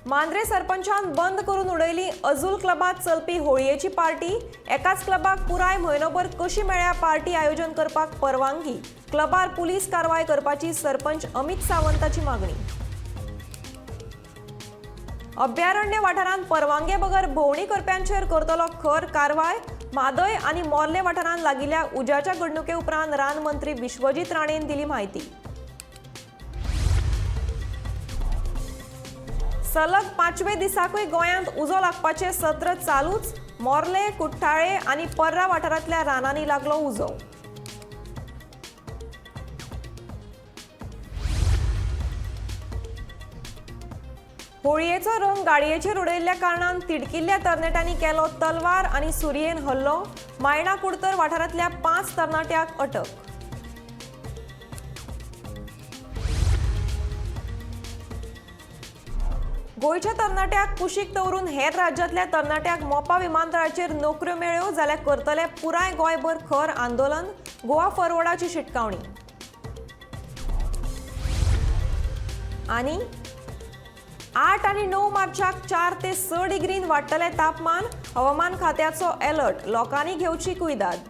मांद्रे सरपंचान बंद करून उडयली अजूल क्लबात चलपी होळयेची पार्टी. एकाच क्लबाक पुराय म्हयनोभर कशी मेळ्ळ्या पार्टी आयोजन करपाक परवानगी? क्लबार पुलीस कारवाय करपाची सरपंच अमित सावंताची मागणी. अभयारण्य वाठारांत परवानगे बगर भोंवडी करप्यांचेर करतलो खर कारवाय. म्हादय आनी मोर्ले वाठारांत लागिल्ल्या उज्याच्या घडणुके उपरांत रान मंत्री विश्वजीत राणेन दिली म्हायती. सलग 5वे दिसाकूय गोंयांत उजो लागपाचें सत्र चालूच. मोर्ले, कुठ्ठाळे आनी पर्रा वाठारांतल्या रानांनी लागलो उजो. होळयेचो रंग गाडयेचेर उडयल्ल्या कारणान तिडकिल्ल्या तरणाट्यांनी केलो तलवार आनी सुरयेन हल्लो. मायणा कुडतर वाठारांतल्या 5 तरणाट्याक अटक. गोंयच्या तरणाट्याक कुशीक दवरून हेर राज्यांतल्या तरणाट्याक मोपा विमानतळाचेर नोकऱ्यो मेळ्ळ्यो जाल्यार करतले पुराय गोंयभर खर आंदोलन. गोवा फॉरवर्डाची शिटकावणी. आनी 8 आनी 9 मार्चाक 4 ते 6 डिग्रीन वाडटलें तापमान. हवामान खात्याचो अलर्ट. लोकांनी घेवची कुयदाद.